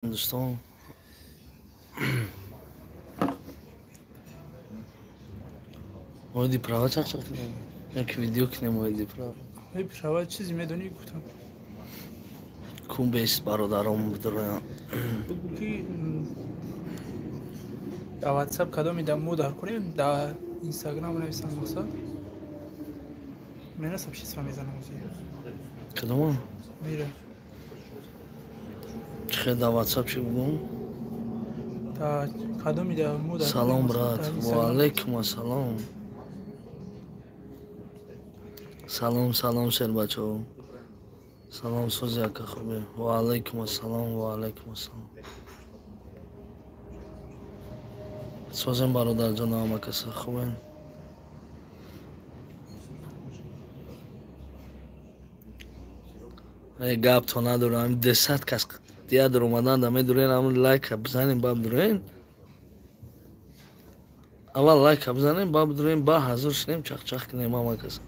Дӯстон, оиди права чақчақ кунем, як видео кунем оиди права. Права чизе медонӣ, гуфтам. Кун бес бародаром бидроям. Ки дар WhatsApp кадоми да мо дар кунем, дар Instagram нависам мақсад. Мена сообщество мезанам ози. Кадома? Мира. Чихел дар WhatsApp чӣ бугум? Да кадоми да мо дар. Салом, брат. Ва алайкум ассалом. Салом, салом, шербачаҳо. Салом, сози ака, хубе. Ва алайкум ассалом, ва алайкум ассалом. Созем, бародарҷон, ҳама каса хубен. Гап то надорам, 200 кас дия омадан да медурен, ам лайка бизанем, ба бидурен. Аввал лайка бизанем, ба бидурен, ба ҳазур шинем, чақчақ кунем ҳама каса.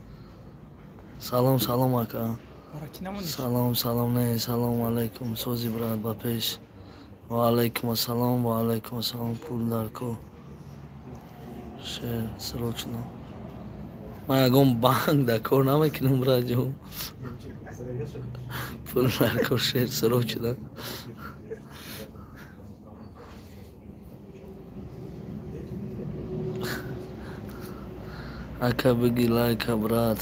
Салом, салом, ака. Салом, салом, не, салом алайкум, сози, брат, ба пеш. Ва алайкум ассалом, ва алайкум ассалом, пул дар ко. Шер, срочно. Ман ягон банк дар кор намекунам, братҷон. Пул дар кор, шер, срочно. Ака, биги лайка, брат.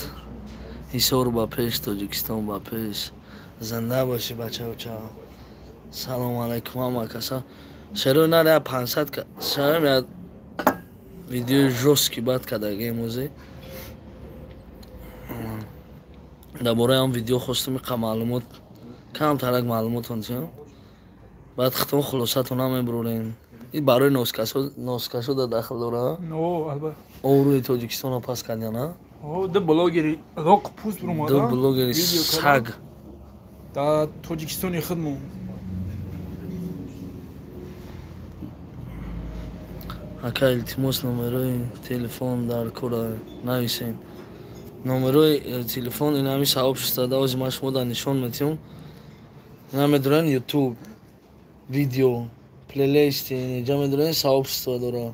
Ҳисор ба пеш, Тоҷикистон ба пеш. Зинда бошӣ, бачаоча. Салом алайкум ҳама каса. Шерои нар я 500 шавем, я видеои жёсткий бад кардагем ози. Дар бораи ҳам видео хостум иқа маълумот, камтарак маълумотон тиём. Баъд хитон хулосатон ҳам мебурорем. Ин барои носкашо, носкашо да дахл дора? Но, албатта. Обрӯи Тоҷикистонро пас кардян, а? О, ду блогери лоқ пуст бурумада. Ду блогери саг. Да Тоҷикистони худмон. Ака, илтимос, номерои телефон дар кора нависен. Номерои телефон ин ҳами сообщество да ози ман шумо да нишон метиҳам. Ина медурен YouTube, видео, плейлисти, инҷа медурен сообщество дора.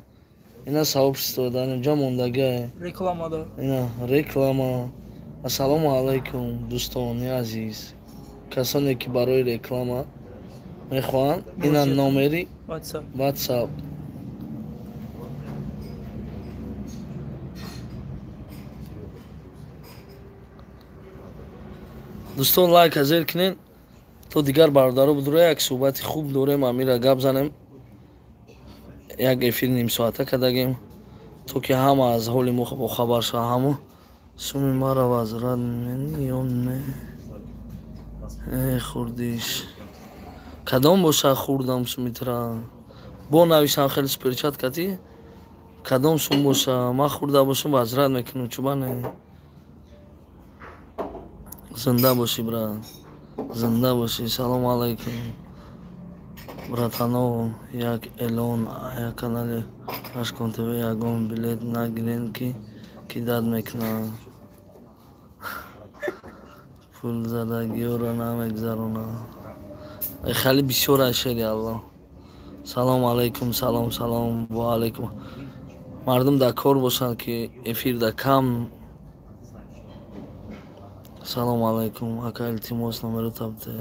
Ина сообщество да инҷа мондагиа. Реклама да. Ина реклама. Ассалому алайкум, дӯстони азиз. Касоне ки барои реклама мехоҳанд, ина номери WhatsApp. WhatsApp. Дӯстон, лайка зер кунед, то дигар бародаро бидура, як суҳбати хуб дорем, амира гап занем. Як эфири нимсоата кардагем, то ки ҳама аз ҳоли мо бохабар шава. Ҳамо суми мара вазрат мени ё не? Э, хурдиш. Кадом боша хурдам сумитра? Бо нависам хеле суперчат кати? Кадом сум боша? Ман хурда бошам, вазрат мекунам, чуба не? Зинда бошӣ, брат. Зинда бошӣ. Салом алайкум. Братано, як элон, як канали Ашкон ТВ, ягон билет нагирен, ки кидат мекунад. Пул задагиёро намегзаронад. Хеле бисёр аз шери Аллоҳ. Салом алайкум, салом, салом, ва алайкум. Мардум дар кор бошанд, ки эфир да кам. Салом алайкум, ака, илтимос, номеро табте.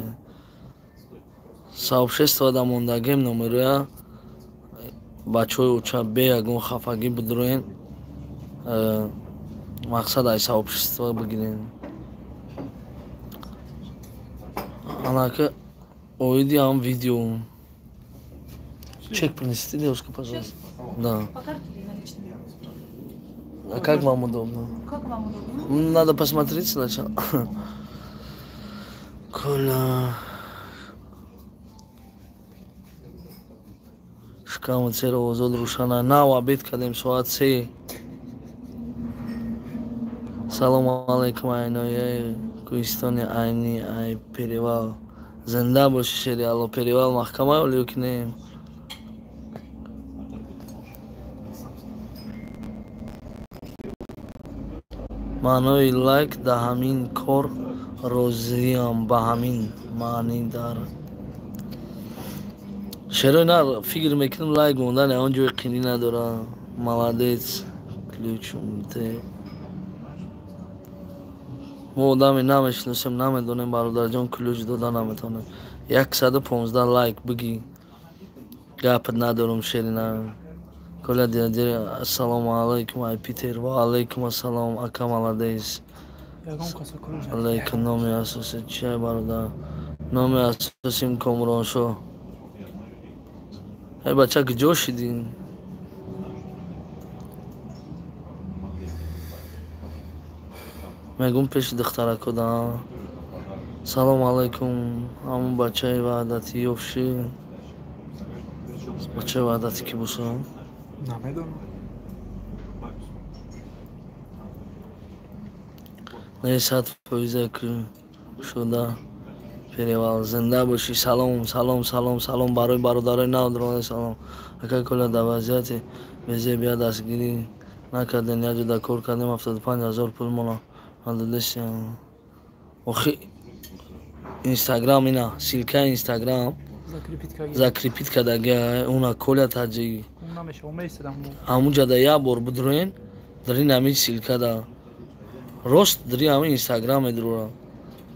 Сообщество да мондагем номероя бачаҳои оча, бе ягон хафагӣ бидуроен. Мақсад ай сообщество бигирем. Анака оиди ҳам видео. Чек принесите, девушка, пожалуйста. Да. По карте или наличными? А как вам удобно? Как вам удобно? Надо посмотреть сначала. Коля. Шикаму церо озод рӯшана. Нав обед кардем соат 3. Салому алайкум, айнояи кӯҳистони Айни, ай Перевал. Зинда боши, шери Алло. Перевал маҳкама ё ки не? Маънои лайк да ҳамин кор розиам, ба ҳамин маъни дар Шерои нар фикр мекунам лайк мондан он ҷои қинӣ надора. Молодец. Ключ те. Мо одаме намешиносем, намедонем, бародарҷон, ключ дода наметавонем. 115 лайк бигӣ. Гап надорум, шери нар. Коля дядя, ассалому алайкум, ай Питер, ва алайкум ассалом, ака молодец. Алайкум, номи асоси чия, бародар? Номи асосим Комроншо. Эй бача, куҷо шидӣ? Мегум пеши духтарако да. Салом алайкум, ҳамун бачаи ваҳдатӣ ёфши. Бачаи ваҳдатӣ ки боша? Намедонам. Не, 100% шуда перевал. Зинда бошӣ. Салом, салом, салом, салом барои бародарои нав дурона салом. Ака Коля, дар вазъияти безебия дастгирӣ накардем, як ҷода кор кардем, 75 000 пул мона надодестем. Охи Инстаграм ина, ссылка Инстаграм закрепить кардагия, уна Коля Таҷик. Ҳамун ҷада як бор бидроен, дар ин ҳамин ссылка да рост дари ҳамин Инстаграм медурора.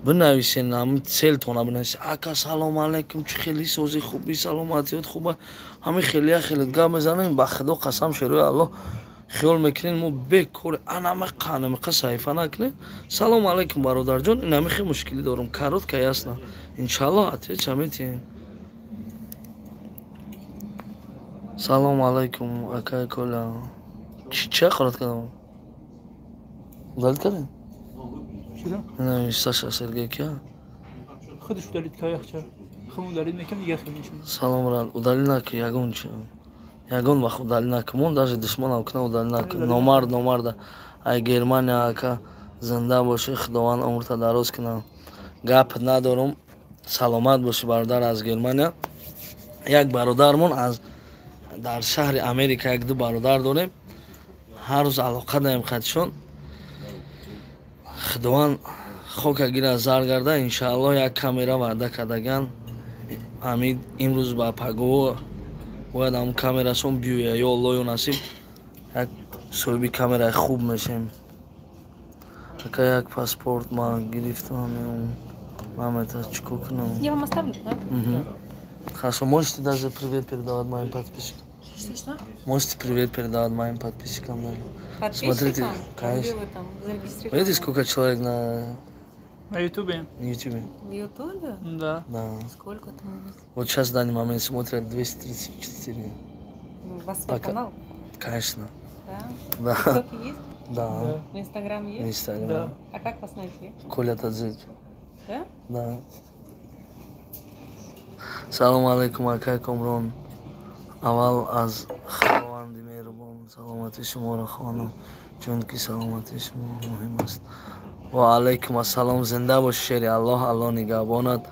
Бинависен ҳамин целтона бинависен. Ака, салом алайкум, чӣ хеле сози, хуби, саломатиёт хуба. Ҳамин хелия хеле гап мезанем, ба худо қасам, шерои Аллоҳ, хиёл мекунем мо бекор анама қанамиқа саҳифа накунем. Салом алайкум, бародарҷон, ин ҳамин хел мушкилӣ дорум. Коротко, ясно. Иншаллоҳ отвеча метиҳем. Салом алайкум, акай Коля. Чӣ ҳақорат кардам? Удалить кардем? Не, Саша Сергей кия? Худаш удалить кард яхча. Хам удалить мекунам, дигар хел мешавад. Салом, рад. Удали наки, ягон чи. Ягон вақт удали наки. Мон даже душманам кна удали наки. Номард, номарда. Ай Германия, ака, зинда бошӣ, Худованд умрта дароз кунад. Гап надорум. Саломат бошӣ, бародар аз Германия. Як бародармон аз дар шаҳри Америка, як ду бародар дорем. Ҳар рӯз алоқа даем хатишон. Худованд хока гира зар гарда, иншааллоҳ як камера ваъда кардаган. Ҳамин имрӯз ба пагоҳ бояд ҳамун камерасон биёя, ё Аллоҳ, ё насиб, як соҳиби камераи хуб мешем. Ака, як паспорт ман гирифтам, мамета, чӣ кор кунам? Я вам оставлю, да? Мгм. Хорошо, можете даже привет передавать моим подписчикам. Что, что? Можете привет передавать моим подписчикам даже. Подписчикам? Смотрите, конечно. Где вы там зарегистрированы? Видите, сколько человек на На Ютубе? Ютубе? В Ютубе? Да. Да. Сколько там у вас? Вот сейчас в данный момент смотрят 234. У вас свой Пока. Канал? Конечно. Да? Да. В ТикТоке есть? Да. В Инстаграме есть? Инстаграм. Да. А как вас найти? Коля Таджик. Да? Да. Салом алейкум, акай Комрон. Аввал аз Худованди меҳрубон саломатии шуморо хоҳонам, чунки саломатии шумо муҳим аст. Ва алайкум ассалом, зинда боши, шери Аллоҳ, Аллоҳ нигаҳбонат.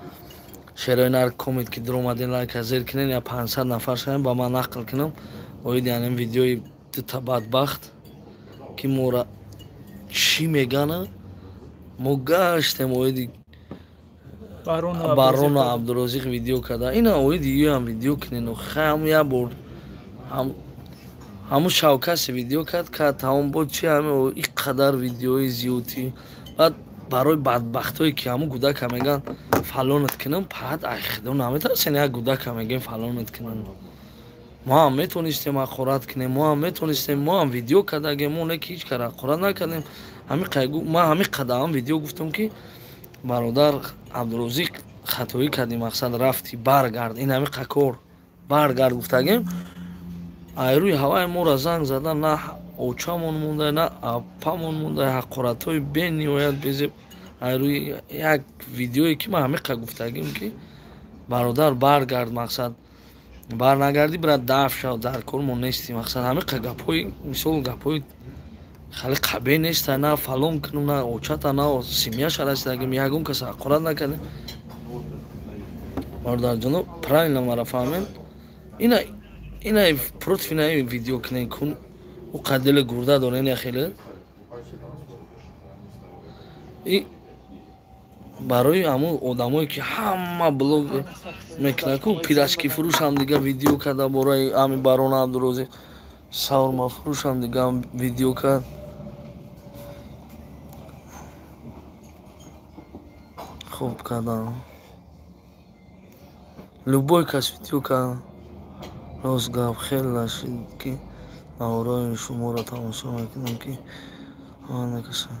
Шерои нар комед ки дуромадин, лайка зер кунен, я 500 нафар шавем, ба ман нақл кунам. Оиди ҳамин видеои дута бадбахт ки мора чӣ мегана, мо гаштем оиди Барона Абдурозиқ видео карда. Ина оиди юам видео кунен. Хам я бор ҳамун шавкасе видео кард, кард, тамом, бо чи ҳами ин қадар видеои зиёдӣ. Баъд барои бадбахтое ки ҳамун гудака меган фалонат кунам, паҳат ай худо наметарсен, як гудака мегем фалонат кунам. Мо ҳам метонистем ҳақорат кунем, мо ҳам метонистем, мо ҳам видео кардагем, мо не ки ҳеҷ кара ҳақорат накардем. Ман ҳамин қадарам видео гуфтам ки бародар Абдурозиқ, хатоӣ кардӣ, мақсад рафтӣ, баргард, ин ҳамин қакор баргард гуфтагем. Ай рӯи ҳаваи моро занг зада, на очамон монда, на апамон монда, ҳақоратҳои бениҳоят безеб ай рӯи як видеое ки ман ҳамин қа гуфтагим ки бародар, баргард, мақсад барнагардӣ, брат, даф шав, дар кор мо нестӣ. Мақсад ҳамин қа гапҳои, мисол, гапҳои хеле қабеҳ неста, на фалон кунам, на очата, на семьяша расидагим, ягон кас ҳақорат накардем. Бародарҷоно, правильно мара фаҳмем. Ина против ина видео кунен кун, ӯ қадили гурда дорен я хеле. И Барои ҳамун одамое ки ҳама блог мекунад ку, пирашки фурӯшам дига видео карда, бораи ҳами Барона Абдурозиқ саурмафурӯшам дига видео кард. Хуб кардам. Любой кас видео кард. Рост гап, хеле нашид ки наворои шуморо тамошо мекунам ки накашам.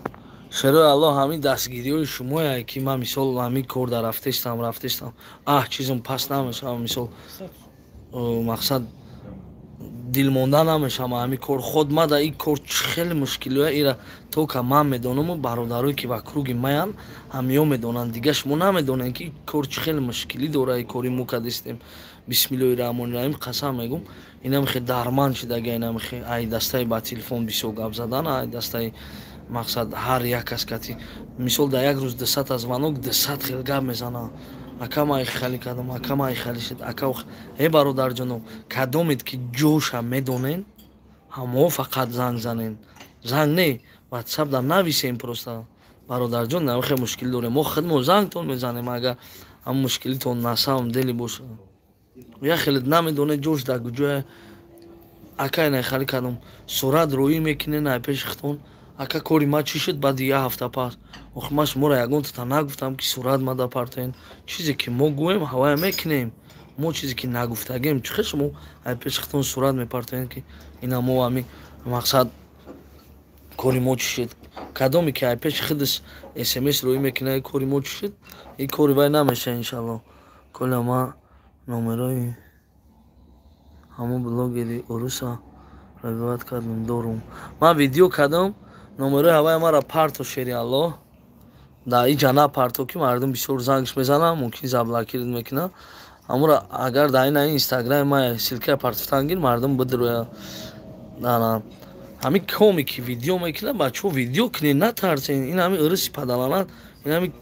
Шерои Аллоҳ, ҳамин дастгириҳои шумое ки ман мисол ҳамин кор дар рафтестам, аҳ чизм пас намешавам, мисол мақсад дилмонда намешавам ҳамин кор. Худ ма дар ин кор хеле мушкилиҳо ира то ка ман медонаму бародарое ки ба круги маян ҳамиё медонанд, дига шумо намедонед ки кор чӣ хеле мушкилӣ дора. И кори мо кадистем. Бисмиллоҳи раҳмони раҳим, қасам мегӯм, инам хе дарман шидага, инам хе ай дастаи ба телефон бисёр гап задан, ай дастаи мақсад ҳар як кас кати мисол дар як рӯз 200 звонок, 200 хел гап мезананд. Ака ман хали кардам, ака ман хали шид, ака э бародарҷоно, кадомед ки ҷоша медонен, ҳамо фақат занг занен. Занг не, ватсап да нависем просто. Бародарҷон, намхе мушкил дорем, мо худмо зангтон мезанем, агар ҳам мушкилитон на самом деле бошад. Я хеле намедоне ҷош дар куҷое. Ака ина хали кардам, сурат рӯӣ мекунен ай пеши худтон. Ака кори ма чӣ шуд баъди як ҳафта пас? Охи ман шуморо ягонтата нагуфтам ки сурат ма дапартоен. Чизе ки мо гӯем ҳавая мекунем. Мо чизе ки нагуфтагем, чӣ хел шумо ай пеши худтон сурат мепартоен ки ина мо ҳами мақсад кори мо чӣ шуд? Кадоме ки ай пеши худаш смс рӯӣ мекунад, кори мо чӣ шуд? Ин кори вай намеша иншаллоҳ. Коля ма номерои ҳамон блогери уруса рабиват кардам дорум. Ман видео кардам, номерои ҳаваи маро парто, шери Аллоҳ. Дар иҷа напарто ки мардум бисёр зангш мезананд, мумкин заблокировать мекунанд. Амура агар дар ина инстаграми ма ссылка партофтан гир, мардум бидроя. Ҳамин коме ки видео мекунад, бачаҳо видео кунед, натарсен. Ин ҳамин уруси падаланат, ин ҳамин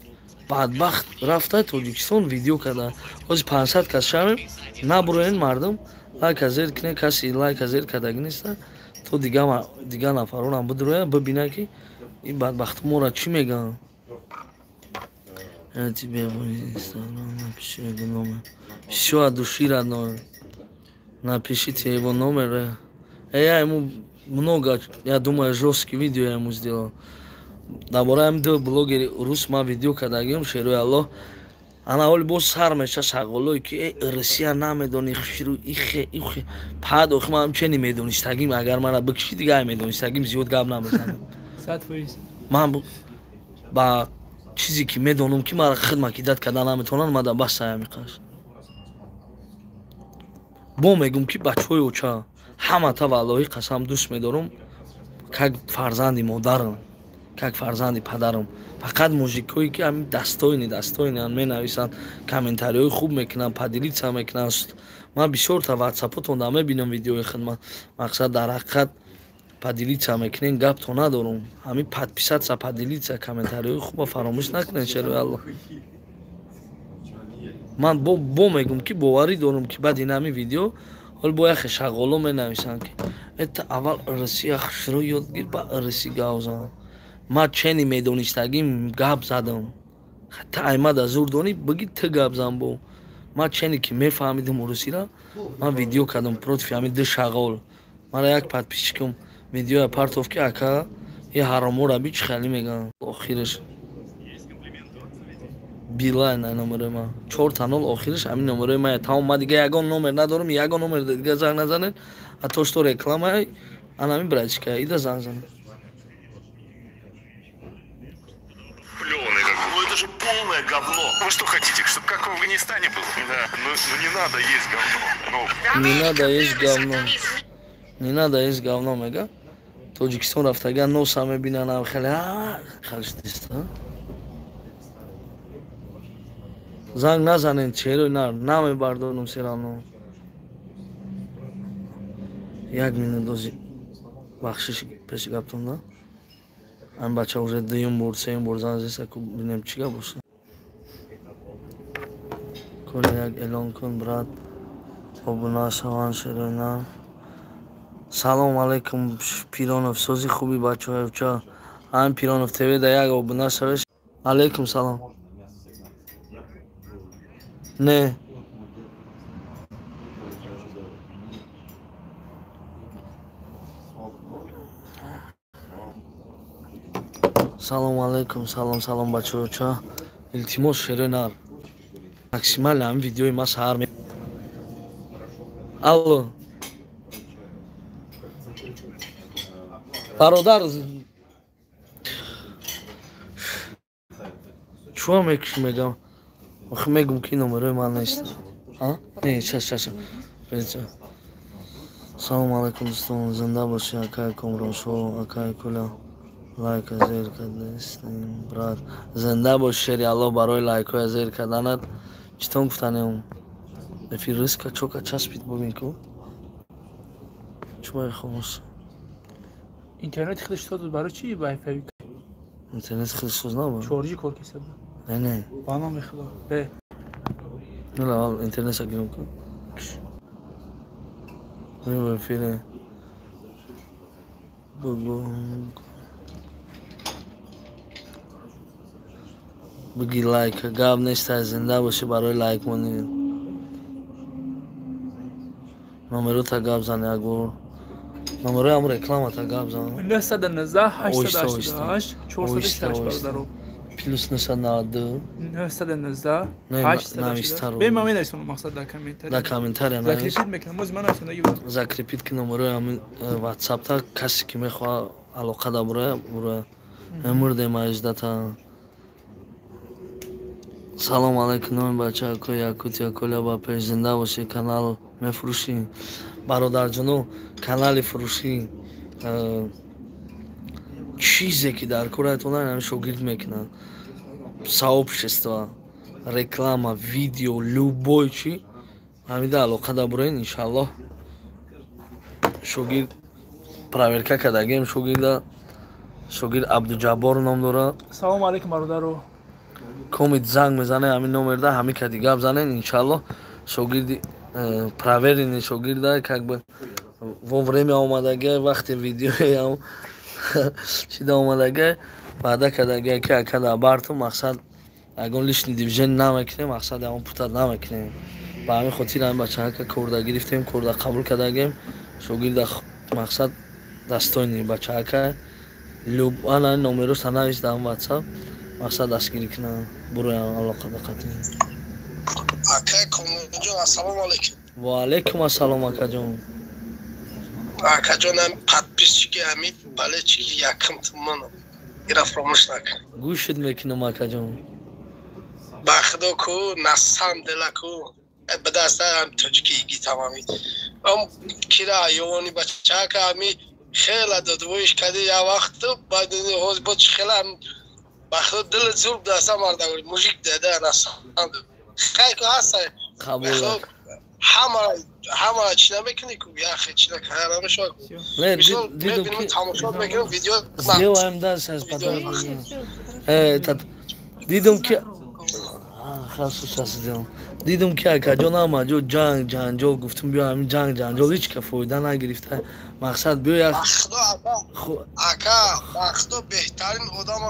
бадбахт рафта Тоҷикистон видео карда. Ҳозир 500 кас шавем, набуроен мардум, лайка зер кунед, каси лайка зер кардаги неста, то дига нафаронам бидроя, бибинад ки ин бадбахт моро чӣ мегӯянд. Я тебе в Инстаграм напиши его номер. Всё от души, родной. Напишите его номер. Я ему много, я думаю, жёсткий видео я ему сделал. Дабораем ду блогери рус ма видео кардагим, шерои Аллоҳ. Ана ҳоли боз сар меша шағолое ки э Россия намедони, хушру ихе ихе. Пад охи ман чени медонистагим, агар мана бикши дига медонистагим, зиёд гап намезанам. 100%. Ман ба чизе ки медонам ки мара хидма кидат карда наметавонанд, ман дар бас сая меқаш. Бо мегӯм ки бачаҳои оча, ҳамата валлоҳи қасам дӯст медорам, как фарзанди модарам, как фарзанди падарам. Фақат мужикое ки ҳамин дастоини дастоинанд, менависанд, комментариҳои хуб мекунанд, поделиться мекунанд. Ман бисёрта ватсапотон да мебинам видеои хидмат. Мақсад дар ҳақиқат поделиться мекунен, гапто надорум. Ҳамин подписаться, поделиться, комментариҳои хуба фаромӯш накунед, шерои Аллоҳ. Ман бо мегӯм ки боварӣ дорам ки баъди ин ҳамин видео ҳол бо яхе шағоло менависанд ки это аввал Россия хушрӯ ёд гир, ба Россия гап зан. Ман чени медонистагим гап задам. Та аймада зур донӣ, биги ту гап зан бо. Ман чени ки мефаҳмидам урусиро, ман видео кардам против ҳамин ду шағол. Мара як подписчикам видеоя партов ки ака и ҳаромора би чӣ хеле мегӯянд. Охираш Билайн ай номерои ман. 4-0 охираш ҳамин номерои ман. Тамом, ман дига ягон номер надорам, ягон номер дига занг назанед. А то что реклама, ана ҳамин братчика, ида занг занед. Ну это же полное говно. Вы что хотите, чтобы как в Афганистане было? Да. Ну не надо есть говно. Ну. Не надо есть говно. Не надо есть говно, мега. Тоҷикистон рафтага носа мебинанд, хеле халиш нест. Занг назанед, черо намебардорам все равно. Як минут дози бахшиш пеши гаптон да. Ам бача уже дуюм бор, сеюм бор занг зеса, ку бинем чӣ гап боша. Коля як эълон кун, брат. Обуна шаванд, шерои нар. Салом алейкум, Пиронов, сози хуби бачаҳои оча. Ҳамин Пиронов ТВ да як обуна шавеш. Алейкум салом. Не. Салом алейкум, салом, салом бачаҳо. Ча илтимос шерои нар. Максимально ҳамин видеои ма саҳар. Алло. Бародар, чӯ мекушӣ мегам? Охи мегум ки номерои ман нест. А? Не, чаш, чаш. Салом алейкум дӯстон, зинда бошӣ акай Комроншо, акай Куля. Лайка зер кардастем, брат. Зинда бош шери Аллоҳ барои лайкҳоя зер карданат. Читон гуфтанем? Эфир риска чока часпид бубин ку. Чумай хомӯш. Интернет хеле соз барои чи Wi-Fi? Интернет хеле соз набуд. 4G кор кисад. Не, не. Ба номи Худо. Бе. Не, интернет сагирам ку. Не, эфире. Бугу. Буги лайк, гап нест, зинда бошӣ барои лайк монӣ. Номерота гап зан як бор. Номерои ҳам рекламата гап зан. 919 888 468 бародаро. Плюс 992 919 888. Бе ман менависам мақсад дар комментария. Дар комментария навис. Закрепить мекунам, боз ман нависам. Закрепить ки номерои ҳамин WhatsApp-та касе ки мехоҳад алоқа да буроя, буроя. Мурдем аждата. Салом алейкум, номи бачако Якутия Коля ба пеш зинда бошӣ, канал мефурӯшӣ. Бародарҷоно, канали фурӯшӣ чизе ки дар кораятон ҳамин шогирд мекунанд. Сообщество, реклама, видео, любой чи ҳамида алоқа да буроен, иншаллоҳ. Шогирд проверка кардагем, шогирда шогирд Абдуҷаббор ном дорад. Салом алейкум бародаро. Комит занг мезане ҳамин номерда, ҳамин кади гап занен, иншаллоҳ. Шогирди проверенный шогирда, как бы во время омадага, вақти видеоям чида омадага, ваъда кардага ки ака дар барту мақсад ягон лишний движение намекунем, мақсад ягон путат намекунем. Ба ҳамин хотир ҳамин бачаҳака корда гирифтем, корда қабул кардагем. Шогирда мақсад достойный бачаҳака. Ана номероша навис дар WhatsApp. Мақсад дастгирӣ кунам, буроям алоқа дақати. Акай Комронҷон, ассалому алейкум. Ва алейкум ассалом акаҷон. Акаҷон, ам подписчики ҳамид балечики якм туманам. Ира фаромӯш накун. Гӯшит мекунам акаҷон. Ба худо ку, насам дила ку, ба даста ам тоҷики гитам ҳамид. Ам кира ёвони бачака ҳами хела додвоиш кади я вақт, баъд ҳоз бо чи хела ба худо дил зур даста марда мужик дада насам. Хай ку ҳаста. Қабул. Ҳама чӣ намекунӣ ку, яхе чӣ накарда намешавад. Не, дидум ки тамошо мекунам видео. Сделаем да сейчас потом. Этот дидум ки хорошо сейчас сделаем. Дидум ки акаҷон ҳама ҷо ҷанг ҷанҷол, гуфтум биё ҳамин ҷанг ҷанҷол ҳеҷ ка фоида нагирифта. Мақсад биё як ака, ба худо беҳтарин одам,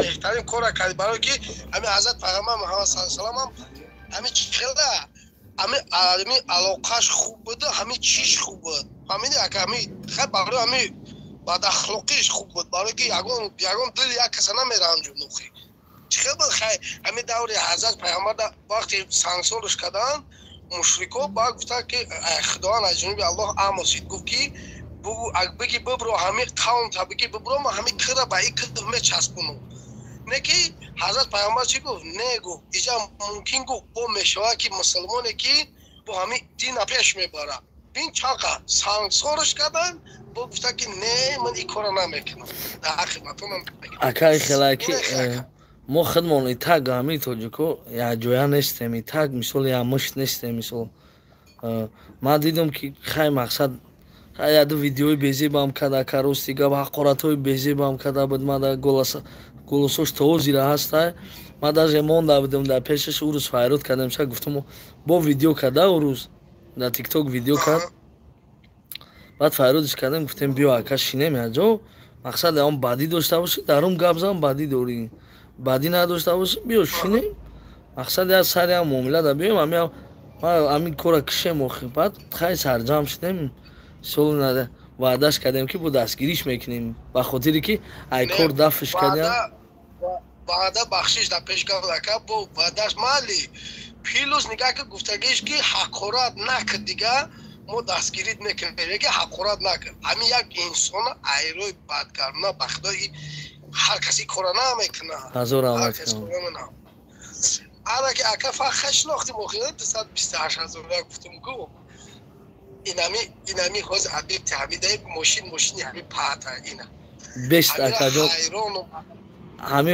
беҳтарин кора карди, барои ки ҳамин ҳазрат пайғамбар Муҳаммад саллаллоҳу алайҳи васаллам ҳамин хела ҳамин алоқаш хуб буда, ҳамин чиш хуб буд. Фаҳмиди ака, ҳамин хай барои ҳамин бадахлоқиш хуб буд, барои ки ягон дили як каса намеранҷуд нухи. Чӣ хел буд хай ҳамин даври ҳазрат пайғамбар вақте сангсорш карданд мушрико, баъд гуфтанд ки худованд аз ҷониби Аллоҳ амр шид, гуфт ки биги бибро ҳамин қавм та биги бибро, ма ҳамин кира ба ин кир мечаспонам. Не ки ҳазрат пайғамбар чӣ гуфт? Не гуфт, иҷа мумкин гуфт бо мешавад ки мусулмоне ки бо ҳамин дина пеш мебарад. Бин чақа сангсорш карданд, бо гуфтанд ки не, ман ин кора намекунам. Дар ҳаққи ватанам. Акай хелаки мо худмон итак ҳамин тоҷико якҷоя нестем, итак мисол як мушт нестем. Мисол ман дидам ки хай мақсад яду видеои безебам карда, ака рости гап ҳақоратҳои безебам карда буд. Ман дар голосош то ҳозира ҳаста. Ман даже монда будам дар пешаш, урӯз файрод кардем, ша гуфтам бо видео карда, урӯз дар тикток видео кард, баъд файродиш кардем, гуфтем биё ака шинем якҷо, мақсад он бадӣ дошта бошӣ дарум гап зан, бадӣ дорӣ, бадӣ надошта бошӣ биё шинем, Мақсад як сари ям муомила да биёем, ами ами кора кишем охи. Баъд хай сарҷам шудем, сол ваъдаш кардем, ки бо дастгириш мекунем, ба хотире ки ай кор дафш кардем. Ваъда бахшиш дар пеш гап бо ваъдаш мали плюс нигаҳ ки гуфтагиш ки ҳақорат накард, дига мо дастгирит мекунем, ки ҳақорат накард. Ҳамин як инсона айрӯи бадгарна, ба худои ҳар каси кора намекунад. Ҳазор раҳмат. Ана ки ака фақат шинохтим охир 228 ҳазор гуфтум ку инами ҳозир объекти ҳамида мошини ҳами пата ина. Бешт акаҷон, ҳами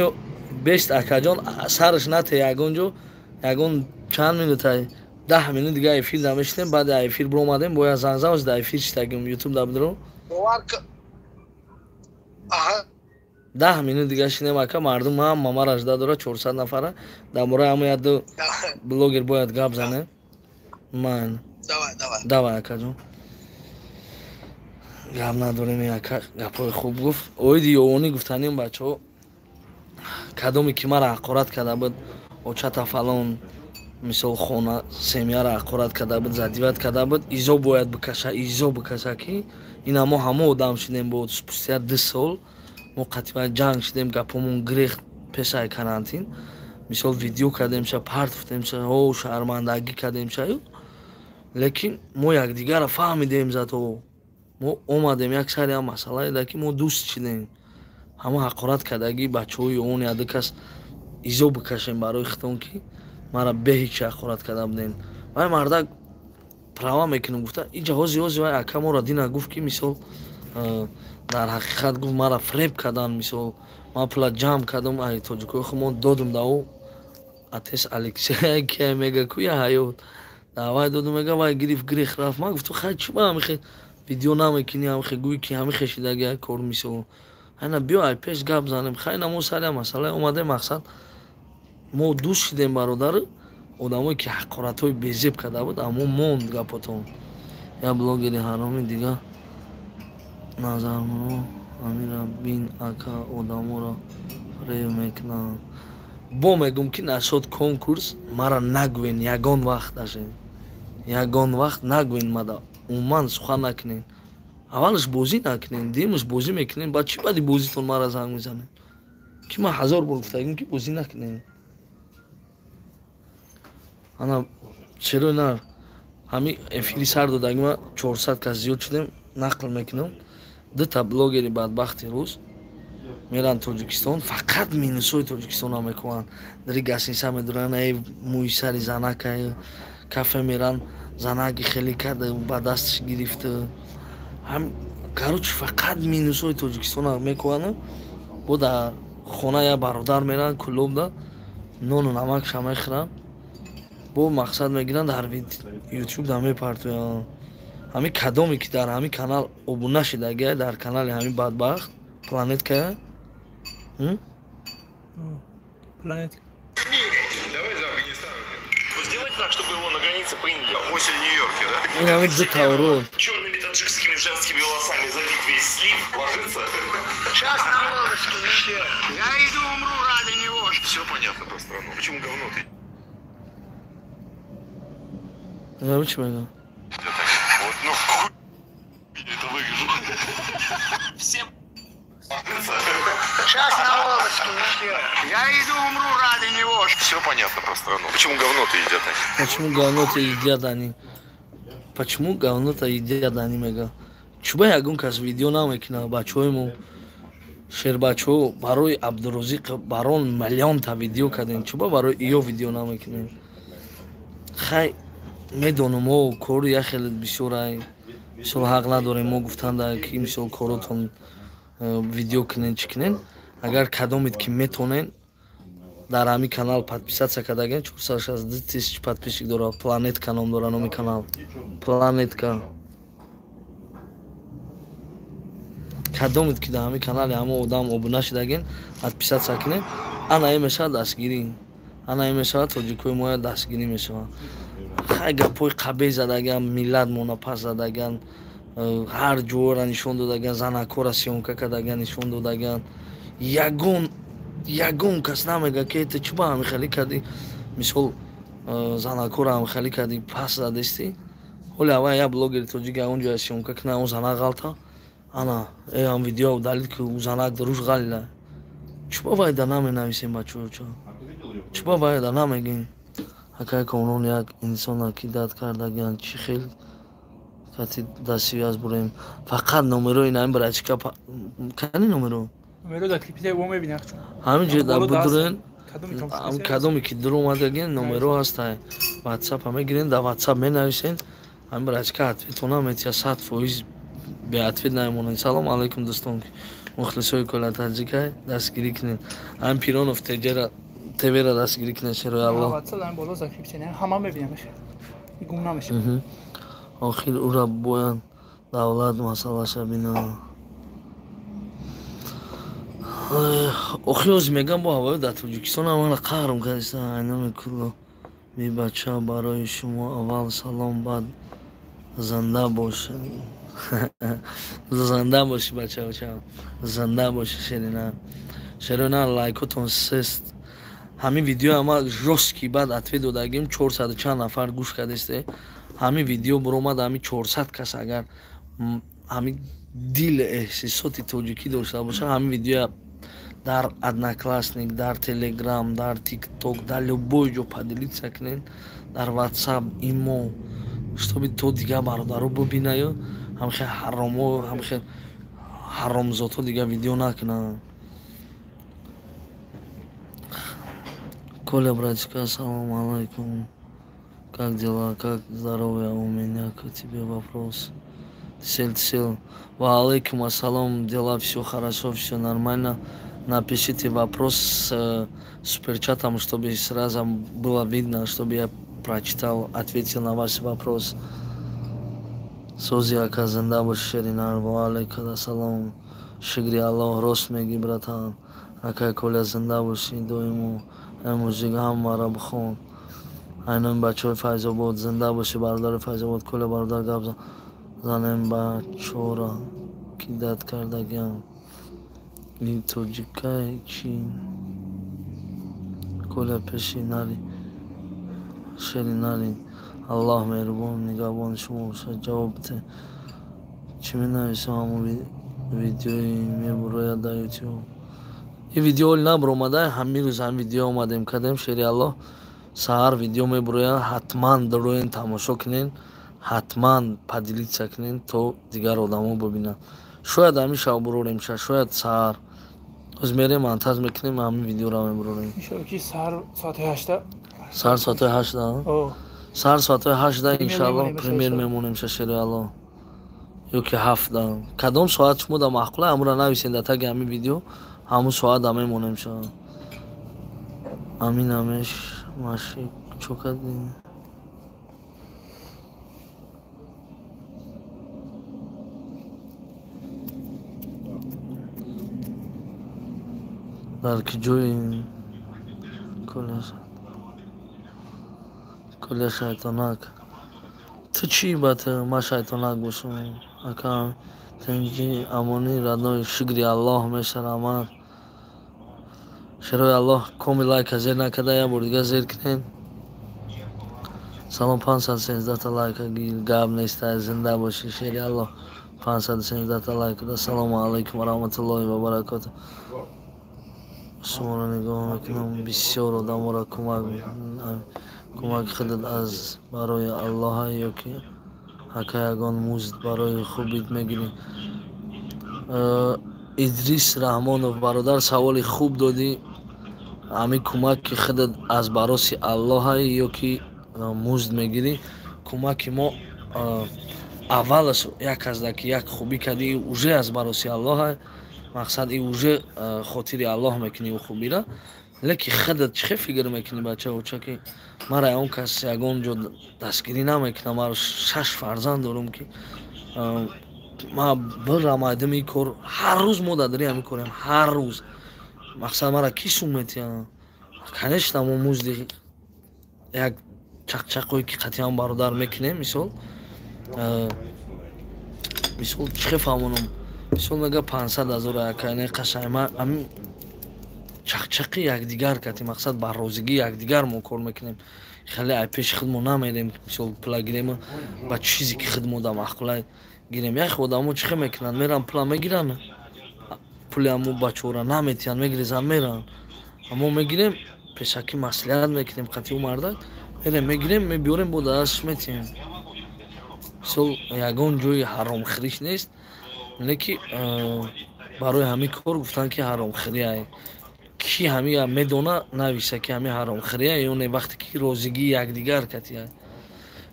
бешт акаҷон сараш нате ягон ҷо, ягон чанд минута, 10 минут дига эфир дамешидем, баъди эфир биромадем, бояд занг да эфир шитагим ютуб да бидро. 10 минут дига шинем ака, мардум ҳама мара жда дора, 400 нафара. Дар бораи ҳама як ду блогер бояд гап занем. Ман давай акаҷон. Гап надорем, ака гапҳои хуб гуфт. Оиди ёвонӣ гуфтанем бачаҳо, кадоме ки мара ҳақорат карда буд, очата фалон, мисол хона семьяра ҳақорат карда буд, задиват карда буд, изо бояд бикаша, изо бикаша, ки ина мо ҳама одам шудем бо спустя 2 сол мо қатъиан ҷанг шудем, гапомон гирехт пешаи карантин. Мисол видео кардемша, партфтемша, о шармандагӣ кардемша, лекин мо якдигарро фаҳмидем, зато мо омадем як сари ҳам масъалае ки мо дӯст шудем. Ҳама ҳақорат кардагӣ бачаҳои он яду кас изо бикашем барои хитон, ки мара бе ҳеҷ ҳақорат карда будем. Вай мардак права мекунем гуфта, иҷа ҳози ҳози вай ака моро дина гуфт, ки мисол дар ҳақиқат гуфт мара фреб кардан, мисол ман пула ҷамъ кардам, ай тоҷикои худмон додум да ӯ атес Алексей ки мега ку я ҳаёт давай додум, мега вай гирифт гирих рафт. Ман гуфтам хай чӣ ба ҳамихе видео намекунӣ, ҳамихе гӯй ки ҳамихе шидаги кор, мисол айна биё ай пеш гап занем. Хай на мо сари масъала омадем, мақсад мо дӯст шидем бародар. Одамое ки ҳақоратҳои безеб карда буд, аммо монд гапотон. Я блогери ҳароми дига назарморо амира бин ака одаморо фреб мекунанд. Бо мегум ки нашод конкурс мара нагӯен, ягон вақт даже ягон вақт нагӯен, мада умуман сухан накунен. Аввалаш бозӣ накунен, дуюмаш бозӣ мекунен, баъд чӣ баъди бозитон мара занг мезанед, ки ман 1000 бор гуфтагим ки бозӣ накунен. Ана чаро на ҳами эфири сар додагима 400 кас зиёд шудем, нақл мекунам. Дута блогери бадбахти рӯз меран Тоҷикистон, фақат минусҳои Тоҷикистонро мекунанд. Дари гасниса медуранд, эй мӯи сари занака, кафе меран, занаки хеле карда ба дасташ гирифта. Ҳам короче фақат минусҳои Тоҷикистонро мекунанд. Бо дар хона як бародар меран клубда нону намакша мехӯранд, бо мақсад мегиранд дар ютуб да мепартоянд. Ҳами кадоме ки дар ҳами канал обуна шидагия, дар канали ҳами бадбахт планетка планетка. Сделать так, чтобы его на границе приняли. Осень в Нью-Йорке, да? Ин ҳами ду таврот. Черными таджикскими женскими волосами залить весь слив, ложиться. Сейчас на лодочке еще. Я иду умру ради него. Все понятно про страну. Почему говно ты? Я чӣ мегӯям? Вот, ну хуй это выгляжу. Всем. Сейчас на лодочке еще. Я иду умру ради него. Все понятно про страну. Почему говно-то едят они? Почему говно-то едят они? Почему говно-то едят они, мега? Чуба ягон кас видео намекунад бачаҳои мо шербачаҳо барои Абдурозиқ барон миллионта видео кардем. Чуба барои иё видео намекунем? Хай медонам мо кори як хеле бисёр ай, мисол ҳақ надорем мо гуфтанда ки мисол коротон видео кунен, чӣ кунен. Агар кадомед ки метонен дар ҳами канал подписаться кардаген, 462 тысяч подписчик дора, Планетка ном дора, номи канал Планетка. Кадомед ки дар ҳами канали ҳама одам обуна шидаген, подписаться кунен, ана ин мешавад дастгирӣ, ана ин мешавад тоҷикои моя дастгирӣ мешавад. Хай гапҳои қабеҳ задаган, миллат мона пас задаган, ҳар ҷоро нишон додаган, занакҳоро съёмка кардаган, нишон додаган. Ягон кас намега ки ту чӣ ба ҳами хеле кардӣ, Мисол занакора ҳам хеле кардӣ, пас задестӣ. Ҳоли аввал як блогери тоҷик он ҷоя съёмка кунад, он занак ғалта. Ана, ам видео удалить ки ӯ занак дуруш ғалила. Чӣ ба вайда наменависем, бачаҳо? Чӣ ба вайда намегӯем? Акай Комрон як инсона ки дад кардагианд, чӣ хел кати дастсвяз бурем. Фақат номерои наим братчика кани номеро? Номеро дар клипите во мебинах. Ҳамин ҷо дар будурен, кадоме ки дур омадагин номеро ҳаста, WhatsApp мегирен, дар WhatsApp менависен, ҳамин братчика ответона метия 100% беответ намемонед. Салом алайкум дӯстон, мухлисои Коля Таҷикай, дастгирӣ кунед. Ҳамин Пиронов ТВ-ра дастгирӣ кунед, шерои Аллоҳ. WhatsApp ҳам боло закрепсен, ҳама мебинам, гум намешавад. Охир ура бояд давлат масъалаша бинад. Охир ози мегам бо ҳавои дар Тоҷикистон ҳамана қаҳрм кардиста. Айноми кулло бибача, барои шумо аввал салом, баъд зинда бош. Зинда бошӣ бача, зинда бошӣ шерина. Шерина лайкотон сест. Ҳамин видео ама жёсткий баъд ответ додагим, 400 чанд нафар гӯш кардесте. Ҳамин видео буромад, ҳамин 400 кас агар ҳамин дил эҳсисоти тоҷикӣ дошта боша, ҳамин видео дар Одноклассник, дар Телеграм, дар ТикТок, дар любой ҷо поделиться кунед, дар WhatsApp, Имо, чтобы то дигар бародаро бубинаю, ҳамхел ҳаромо, ҳамхел ҳаромзодҳо дигар видео накунанд. Коля, братишка, ассалому алайкум. Как дела, как здоровье? У меня к тебе вопрос. Сел, сел. Ва алейкум ассалам, дела все хорошо, все нормально. Напишите вопрос с суперчатом, чтобы сразу было видно, чтобы я прочитал, ответил на ваш вопрос. Сози ака, зинда бош, шеринар. Ва алейкум ассалам. Шукри Аллоҳ, рост мегӣ, братан. Акай Коля, зинда бошӣ доимо. Эй мужик, ҳамаро бихон. Айноми бачаҳои Файзобод, зинда бошӣ бародари Файзобод. Коля бародар, гап занем бачора ки дад кардагиам. Ин тоҷикай чи? Коля пеши нари, шери нари. Аллоҳ меҳрубон нигаҳбони шумо бошад. Ҷавоб бите. Чӣ менависам ҳамон видеои мебурояд дар ютуб? Ин видео ҳоли набуромада, ҳамин рӯз ҳамин видео омадем кардем, шери Аллоҳ. Саҳар видео мебурояд, ҳатман дароен тамошо кунен, ҳатман поделиться кунен, то дигар одамо бибинанд. Шояд ҳамин шаб бурорем, шояд саҳар. Оз мерем монтаж мекунем, ҳамин видеоро мебурорем. Иншоалло ки саҳар соати 8. Саҳар соати 8? Саҳар соати 8 иншоалло премьер мемонем, шери Аллоҳ. Ё ки 7. Кадом соат шумо да маъқула, ҳамонро нависен дар таги ҳамин видео, ҳамон соат да мемонем ша. Амин амеш маши чо кардӣ? Дар ки ҷои Коля шайтонак? Ту чӣ ба ту? Ман шайтонак бошам? Ака тинҷи амонӣ родной, шукри Аллоҳ мешарамад. Шерои Аллоҳ, коми лайка зер накарда, як бор дигар зер кунед. Салом, 513 та лайка гир, гап неста, зинда бошӣ, шери Аллоҳ. 513 та лайка. Ассалому алайкум ва раҳматуллоҳи ва баракотуҳ. Шуморо нигоҳ мекунам, бисёр одаморо кӯмак худат аз барои Аллоҳ ё ки ака ягон музд барои хубит мегирӣ? Идрис Раҳмонов бародар, саволи хуб додӣ. Ҳамин кӯмаки худат аз бароси Аллоҳ ё ки музд мегирӣ? Кӯмаки мо аввалаш як азда ки як хубӣ кардӣ, уже аз бароси Аллоҳ, мақсад и уже хотири Аллоҳ мекунӣ ӯ хубира. Леки худат чӣ хел фикр мекунӣ, бача, ки мара он кас ягон ҷо дастгирӣ намекунам, ман 6 фарзанд дорам ки ман бирамайдам ин кор, ҳар рӯз мо дар дари ҳамин корем, ҳар рӯз. Мақсад мара ки сум метиҳанд? Конечно, мо музди як чақчақое ки қатъиян бародар мекунем, мисол мисол чӣ хел фаҳмонам? Мисол мега 500 000 акайне қашай, ман ҳамин Чақчақи якдигар кати, мақсад ба розигии якдигар мо кор мекунем. Хеле ай пеши худмо намерем, мисол пула гирем, ба чизе ки худмо да маъқулай гирем. Як одамо чӣ хел мекунанд? Меран пула мегиранд, пули ҳамо бачора наметиҳанд, мегирезанд, меранд. Мо мегирем, пешакӣ маслиҳат мекунем қати ӯ мардак, мерем мегирем, мебиёрем, бо дасташ метиҳем. Мисол ягон ҷои ҳаромхӯриш нест, леки барои ҳамин кор гуфтанд ки ҳаромхӯрия. Ки ҳамия медона, нависа ки ҳами ҳаромхӯрия ё не, вақте ки розигии якдигар катия.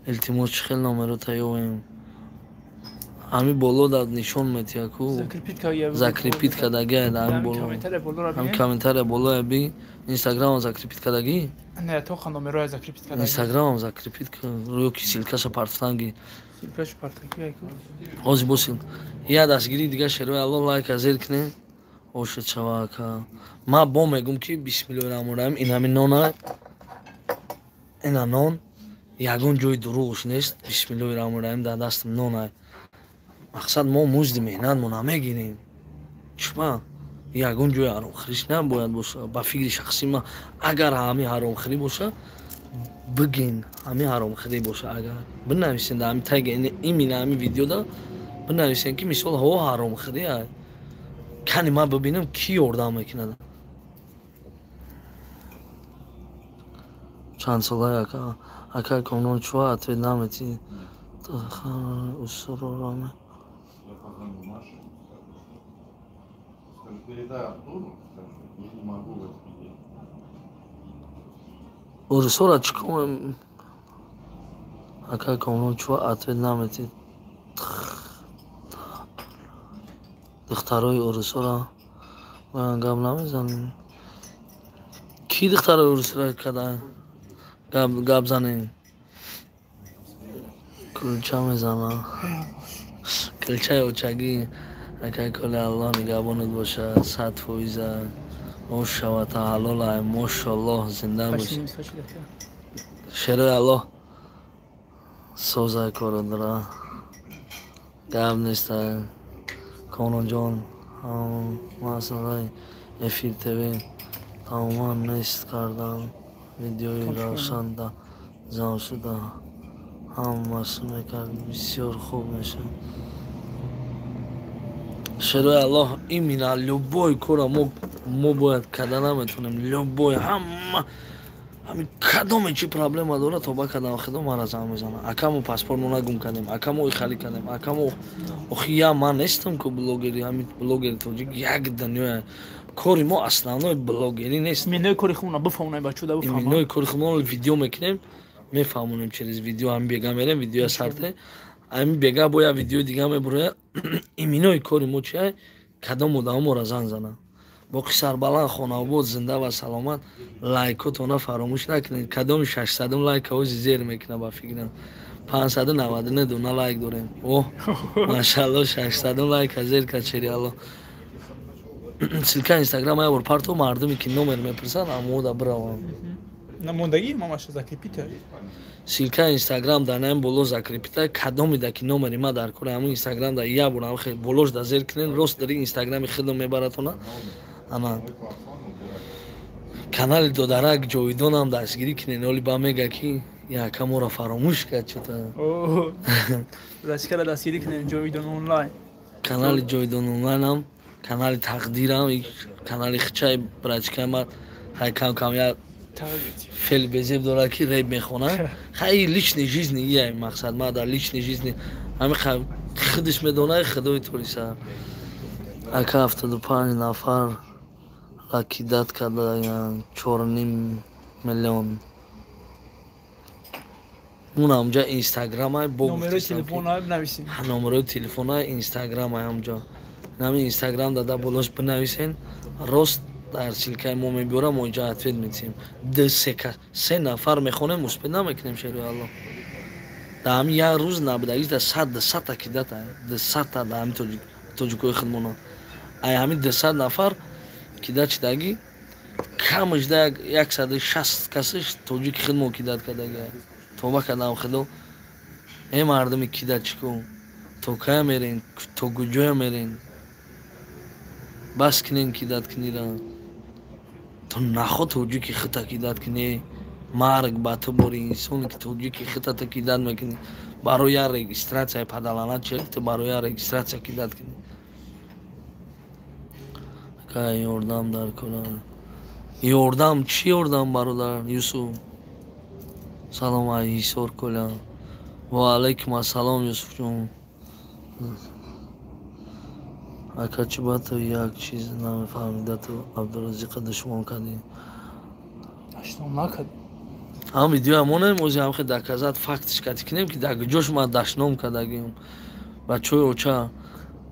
Илтимос, чӣ хел номеро таёвем? Ҳами боло да нишон метиҳа ку, закрепить кардагия да ҳами боло, ҳами комментария болоя би. Инстаграмам закрепить кардагӣ? Не, тоха номероя закрепить кардагӣ. Инстаграмам закрепить ё ки ссылка ша партофтанги? Ссылка ш партофтанги. Ҳозир босил я дастгирии дига. Шерои Алло, лайка зер кунем, ошед шава ака. Ман бо мегум ки бисмиллоҳи раҳмони раҳим, ин ҳами нона, ина нон, ягон ҷои дурӯғш нест. Бисмиллоҳи раҳмони раҳим, дар дастам нона. Мақсад мо музди меҳнатмо намегирем. Чима ягон ҷои ҳаромхӯриш набояд боша. Ба фикри шахсии ман, агар ҳами ҳаромхӯрӣ боша, бигин. Ҳами ҳаромхӯрӣ боша агар, бинависен дар ҳами таги имина ҳами видеода бинависен ки мисол ҳо ҳаромхӯрӣ. Кани ман бибинам, кӣ ёрдам мекунад. Чанд сола ака? Ака Комрон, чуа ответ наметӣ? Усурораме. Передай Артуру, скажи, я не могу в этот день. Урусора чӣ кор? Ака Комрон, чуа ответ наметӣ? Духтарои урусора боян гап намезанем. Кӣ духтарои урусора када гап занем? Кулча мезана, кулчаи очагӣ. Акай коли, Аллоҳ нигаҳбонат бошад, 100%. Ош шавата, ҳалолай, мошоллоҳ, зинда бошӣ. Шерои Аллоҳ, созай кородра, гап неста. Комронҷон, масъалаи эфир ТВ тамоман нест кардам. Видеои Равшан да зам шуда, ҳамаш мекард, бисёр хуб мешавад. Шерои Аллоҳ, именно любой кора мо бояд карда наметонем. Любой, ҳама ҳами кадоме чи проблема дорад, тоба кардам, худо мара занг мезанад: ака, мо паспортмона гум кардем, ака, мо ихалӣ кардем, ака, мо. Охи я ман нестам ку блогери, ҳами блогери тоҷик як дунёя. Кори мо основной блогерӣ нест. Минои кори худмона бифаҳмонем, бачуда бифаҳмам. Минои кори худмона видео мекунем, мефаҳмонем через видео. Ҳами бега мерем, видеоя сарте, ҳами бега бо як видеои дига мебуроя. Иминои кори мо чия? Кадом одамо моро занг зананд. Боқи сарбаланд, хонаобод, зинда ва саломат. Лайкотона фаромӯш накунед. Кадоми 600-ум лайка ози зер мекунад? Ба фикрам, 599 дона лайк дорем. О, машалло, 600-ум лайка зер кард шери Алло. Ссылка Инстаграм я бор парто, мардуме ки номер мепурсанд, амода бираванд. Намондагӣ мамаша закрепить а. Ссылка Инстаграм дар наим боло закрепить а. Кадомида ки номери ма дар кора, ҳамун Инстаграм да я бор ҳам болош да зер кунен, рост дари Инстаграми худам мебаратона. Ана канали додарак Ҷовидонам дастгирӣ кунен. Оли ба мега ки яка моро фаромӯш кард чута. Дастгира, дастгирӣ кунен Ҷовидон онлайн. Канали Ҷовидон онлайнам, канали Тақдирам, канали хичаи братчика й ма. Ҳай, кам кам я фел безеб дорад ки реп мехонад. Хай, личный жизни я мақсад ма дар личный жизни ҳами худиш медонад, худои ториса. Ака, 75 нафар кидать кардаянд, 4,5 миллион. Ун ҳамҷа Инстаграмай бо Номерои телефона бинависем. Номерои телефона, Инстаграмай ҳамҷа. Нами Инстаграм дада болош бинависен, рост дар ссылка и мо мебиёра, мо инҷа ответ метиҳем. Д се нафар мехонем, успеть намекунем. Шери Алло, дар ҳами як рӯз набудагиш да 100, 200-та кидать а, 200-та да ҳами тоҷикои худмона. Ай ҳами 200 нафар кидать шидагӣ, камаш да 160 касаш тоҷики худмо кидать кардаги. Тоба кардам, худо. Э, мардуми кидать чико, то кая мерен, то куҷоя мерен? Бас кунен кидать кунира. Ту нахо тоҷики хита кидат кунӣ, марг ба ту бори инсоне ки тоҷики хита ту кидат мекунӣ. Барои я регистрация падалана че ту барои я регистрация кидат кунӣ. Ака ёрдам дар кора. Ёрдам чӣ ёрдам бародар Юсуф? Салом ай Ҳисор Коля. Ва алайкум ассалом Юсуфҷон. Ака чӣ ба ту як чиз намефаҳмида ту Абдуразиқа душмон кардӣ? Дашном накардем. Ҳам видеоя монем, ози ҳам хе доказат фактш кати кинем ки дар ҷош ма дашном кардагим. Бачаҳои оча,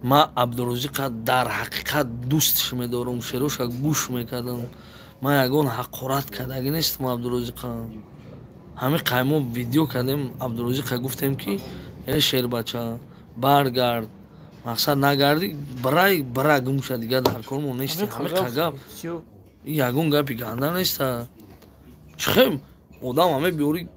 ма Абдуразиқа дар ҳақиқат дӯстш медорам, шероша гӯш мекардам. Ма ягон ҳақорат кардагӣ нестам Абдуразиқа. Ҳамин қаймо видео кардем, Абдуразиқа гуфтем ки э шербача, баргард. Мақсад нагардӣ, брай бра гум шад, дигар дар кормон нест. Ҳамин гап. Ягон гапи ганда неста. Чихем одам ҳаме биёри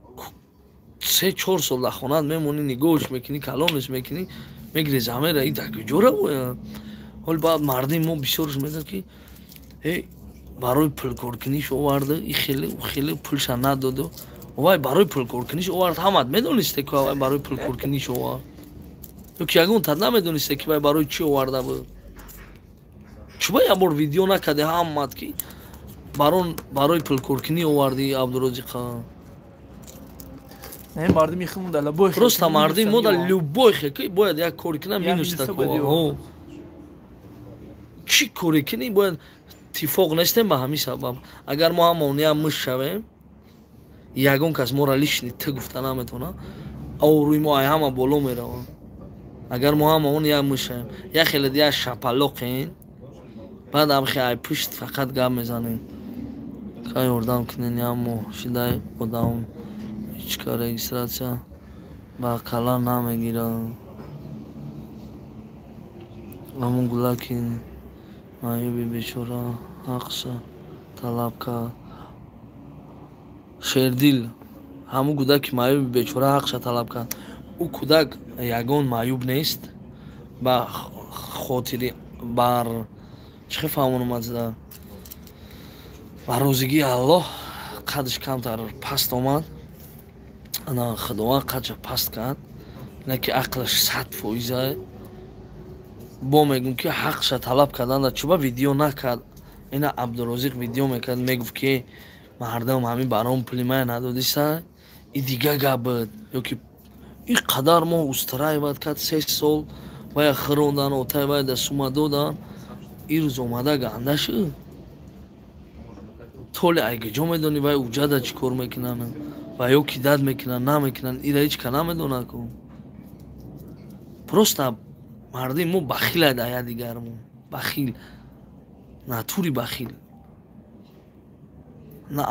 3-4 сол дар хонат мемонӣ, нигоҳш мекунӣ, калонаш мекунӣ, мегирӣ замера и дар куҷо равоя? Ҳол баъд мардими мо бисёрш мегӯяд ки э барои пулкоркуниш оварда, и хеле у хеле пулша надоду. Вай барои пулкоркуниш овард, ҳамат медонисте ки вай барои пулкоркуниш овард. Ё ки ягон тад намедонисте ки вай барои чӣ оварда буд. Чӯба як бор видео накарде ҳамат ки барои пулкоркунӣ оварди Абдуразиқа? Не, мардими худмон дар любой хе. Просто мардими мо дар любой хе ки бояд як кори кунам минус такова. Чӣ коре кунӣ бояд тифоқ нестем ба ҳамин сабаб. Агар мо ҳамон як муш шавем, ягон кас моро лишний ту гуфта наметавонад, обрӯи мо ай ҳама боло меравад. Агар мо ҳама он як муш шавем, як хеле як шапалоқем, баъд ам хе ай пушт фақат гап мезанем. Ка ёрдам кунен як моҳ шидай одам ҳечка регистрация ба кала намегирад. Ҳамун гулаки маъюби бечора ҳақша талаб кард. Шердил ҳамун кӯдаки маъюби бечора ҳақша талаб кард. Ӯ кӯдак ягон маъюб нест, ба хотири бар чӣ фаҳмонам азда, ба розигии Аллоҳ қадш камтар паст омад. Ана Худованд қадша паст кард, на ки ақлаш 100%. Бо мегӯм ки ҳақша талаб карданда чӯба видео накард. Ина Абдуразиқ видео мекард, мегуфт ки мардам ҳамин баром пули мая надодиса, и дига гап буд. Ё ки и қадар мо устраиват кард 3 сол, вая хӯрондан, отай вая да сума додан, и рӯз омада ганда шуд. Толе ай куҷо медонӣ вай уҷада чӣ кор мекунанд, ва ё кидат мекунанд, намекунанд, ира ҳеҷ ка намедонад ку. Просто мардими мо бахил ай дар якдигармон, бахил, натури бахил. На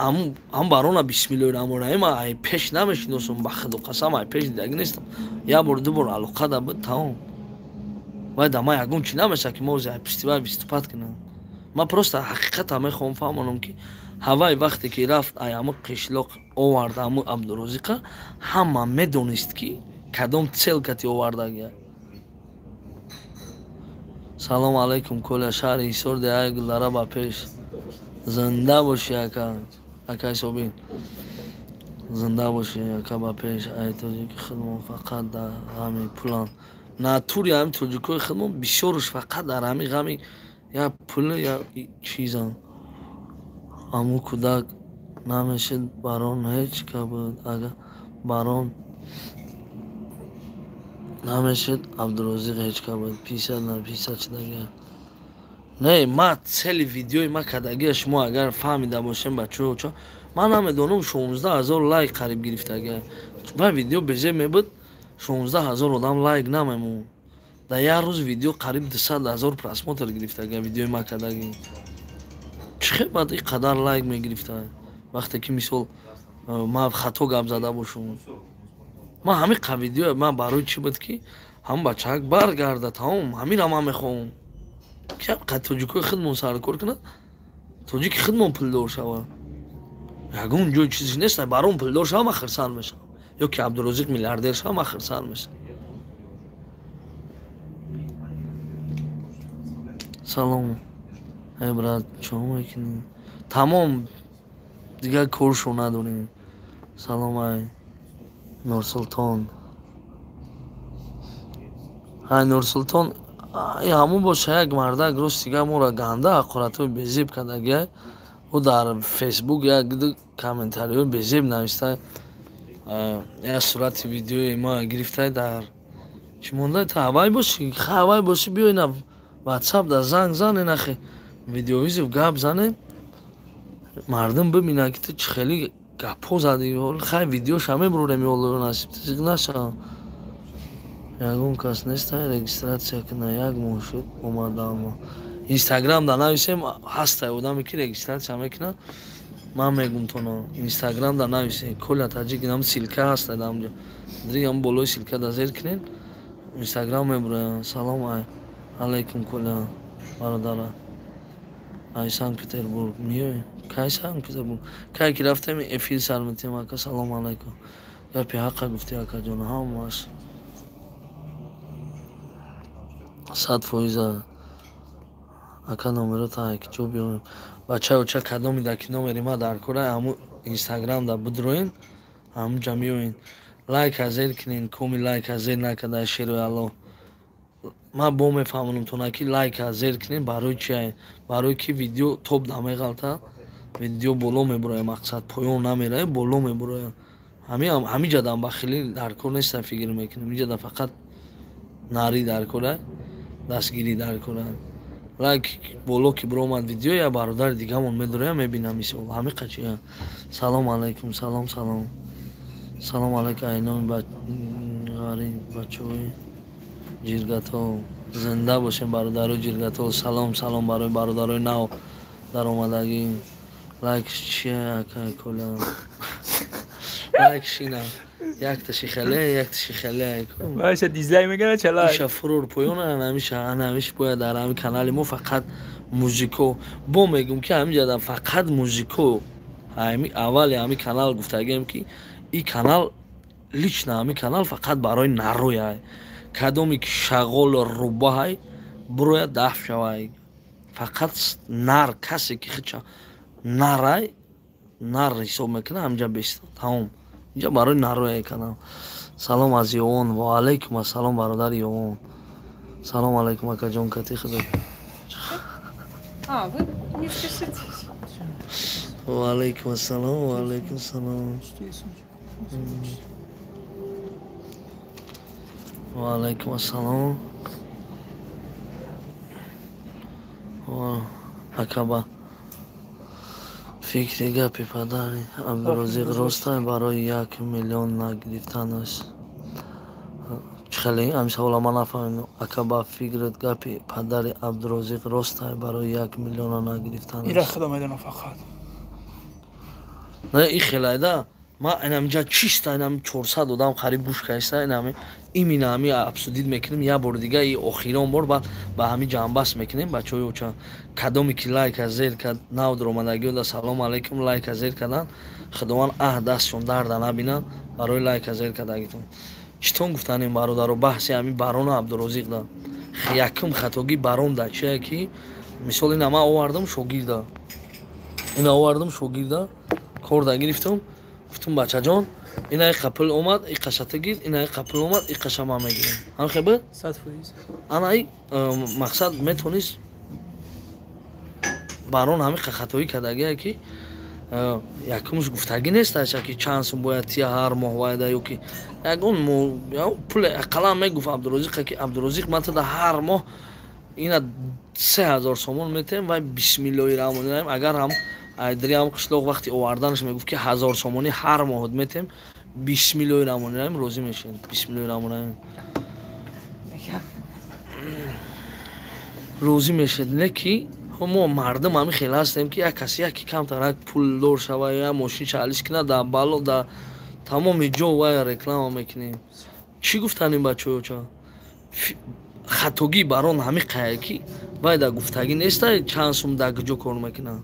ам барона бисмиллоҳи раҳмони раҳим ай пеш намешиносам, ба худо қасам ай пеш дидагӣ нестам. Як бор ду бор алоқа да буд, тамом. Вай да ма ягон чӣ намеша ки мо ози ай пишти вай виступат кунам. Ма просто ҳақиқата мехоҳам фаҳмонам ки ҳавай вақте ки рафт ай ҳамун қишлоқ овард ҳамун Абдуразиқа, ҳама медонист ки кадом цел кати овардагия. Салом алайкум Коля, шаҳри Ҳисор деҳаи Гулдара ба пеш. Зинда бошӣ ака, акай Собир. Зинда бошӣ ака ба пеш. Ай тоҷики худмон фақат дар ғами пуланд. Натури ҳамин тоҷикои худмон бисёрш фақат дар ҳамин ғами я пул я чизанд. Ҳамун кӯдак намешид барон ҳеҷ ка буд. Агар барон намешид Абдуразиқ ҳеҷ ка буд. 50 на 50 чидагия. Не, ма цели видеои ма кардагия шумо агар фаҳмида бошем бачаҳо чо, ман намедонам 16 000 лайк қариб гирифтагия. Ва видео безеб мебуд, 16 000 одам лайк намемонд. Дар як рӯз видео қариб 200 000 просмотр гирифтагия видеои ма кардагӣ. Чӣ хел баъд ин қадар лайк мегирифта? Вақте ки мисол ма хато гап зада бошам. Ма ҳамин қа видео ма барои чӣ буд ки ҳамн бачаак баргарда, тамом, ҳаминро ман мехоҳам. Ки қа тоҷикои худмон саркор кунад, тоҷики худмон пулдор шавад. Ягон ҷой чизиш нест, баром пулдор шава ман хирсанд мешавам. Ё ки Абдуразиқ миллиардер шава ман хирсанд мешавам. Салом. Эй брат, чо мекунӣ? Тамом, дигар коршо надорем. Салом ай Нурсултон. Ай Нурсултон, ай ҳамун боша як мардак рост дига моро ганда ҳақоратҳои безеб кардагиай. Ӯ дар Фейсбук як ду комментариҳои безеб нависта, як сурати видеои ма гирифтай дар чӣ монда. Та ҳавай бошӣ, ҳавай бошӣ, биё ина ватсап да занг зан, инахи видеовизив гап занем, мардум бибинад ки ту чӣ хеле гапҳо задӣ. Хай, видеоша мебурем, ёло насиб зиқ наша. Ягон кас нестай регистрация кина? Як моҳ шуд омадам. Инстаграм да нависем, ҳастай одаме ки регистрация мекунад. Ман мегум тоно, Инстаграм да нависем Коля Таҷик, инам ссылка ҳастай дамҷо, дигам болои ссылка да зер кунед, Инстаграм мебуроям. Салом ай алайкум, Коля бародара, ай Санкт Петербург миёй? Кай Санкт Петербург? Кай ки рафтем, эфир сар метем. Ака, салом алайкум. Гапи ҳақа гуфти, акаҷон, ҳамаш 100%. Ака, номерота ки ҷо биёем? Бачаё, ча кадоми да ки номери ма дар кора, ҳаму Инстаграм да бидроен, ҳамуҷа меоен. Лайка зер кунен, коми лайка зер накарда, шерои Алло. Ман бо мефаҳмонам тона ки лайка зер кунен барои чи? Барои ки видео топ намеғалта, видео боло мебурояд, мақсад поён намерая, боло мебурояд. Ҳамиҷадам бахилӣ дар кор нестам, фикр мекунем, иҷада фақат нарӣ дар кора, дастгирӣ дар кора. Лайк боло ки биромад видео, я бародари дигамон медороя, мебинам, мисол ҳамиқа чи. Салом алайкум, салом, салом, салом алайкум. Айноми ғариб бачаҳои Ҷиргато, зинда бошем, бародарои Ҷиргато. Салом, салом барои бародарои нав даромадагӣ. Лайк чия, ака Коля? Лайк шина якташи хеле, якташи хеле. Баша дизлайк мекунад, ча лайк? Иша фурур поён, анамиша, анамиш бояд. Дар ҳами канали мо фақат мужико. Бо мегум ки ҳамиҷада фақат мужико. Ҳами аввали ҳами канал гуфтагием ки и канал лично, ҳами канал фақат барои нарояй. Кадоме ки шағолу рубаҳай, бурояд, даф шавай. Фақат нар, касе ки хича нарай, нар ҳисоб мекунад, ҳамҷа беста, тамом. Инҷа барои нарояй канал. Салом аз Ёвон. Ва алайкум ассалом, бародари Ёвон. Салом алайкум, акаҷон, кати худо. А, вы не спешите. Ва алайкум ассалом, ва алайкум салом. Ва алайкум ассалом. Акаба фикри гапи падари Абдурозиқ ростай барои 1 миллион нагирифтанаш? Чӣ хеле ҳами савола ман нафаҳмидам. Ака, ба фикрат гапи падари Абдурозиқ ростай барои 1 миллиона нагирифтанаш? Ира худо медонам фақат. Не, и хелайда ма инамиҷа чиста, инами 400 одам қариб гӯш кайста, инами имина ҳами обсудить мекунем як бори дига, и охирон бор ба ҳами ҷамъбаст мекунем. Бачаҳои оча, кадоме ки лайка зер кард, нав дуромадагиёда салому алайкум. Лайка зер кардан, худованд аҳ дастшон дарда набинад барои лайка зер кардагитон. Читон гуфтанем, бародаро, баҳси ҳами Барону Абдурозиқ да якум хатогӣ Барон да чие ки, мисол, ина ман овардам шогирда, ина овардам шогирда, корда гирифтам, гуфтум: «Бачаҷон, ина иқа пул омад, иқаша ту гир, ина иқа пул омад, иқаша ман мегирам». Ҳамхе буд? 100%. Ана и мақсад метонист Барон ҳамиқа хатоӣ кардагие ки якумш гуфтагӣ нест аша ки чанд сум бояд тия ҳар моҳ вайда, ё ки ягон пул ақаллан мегуфт Абдурозиқа ки Абдурозиқ, ман туда ҳар моҳ ина 3000 сомон метем. Вай бисмиллоҳи раҳмони раҳим, агар ҳам айдриам қишлоқ вақти оварданаш мегуфт ки 1000 сомонӣ ҳар моҳот метем, бисмиллоҳи раҳмони раҳим, розӣ мешавем. Бисмиллоҳи раҳмони раҳим, розӣ мешед. Не ки мо мардум ҳами хел ҳастем ки як касе яке камтарак пулдор шава ё як мошинша алиш кунад, дар бало, дар тамоми ҷо вай реклама мекунем. Чӣ гуфтанем, бачаёча? Хатогӣ Барон ҳами қая ки вай дар гуфтагӣ нестай чанд сум дар куҷо кор мекунад,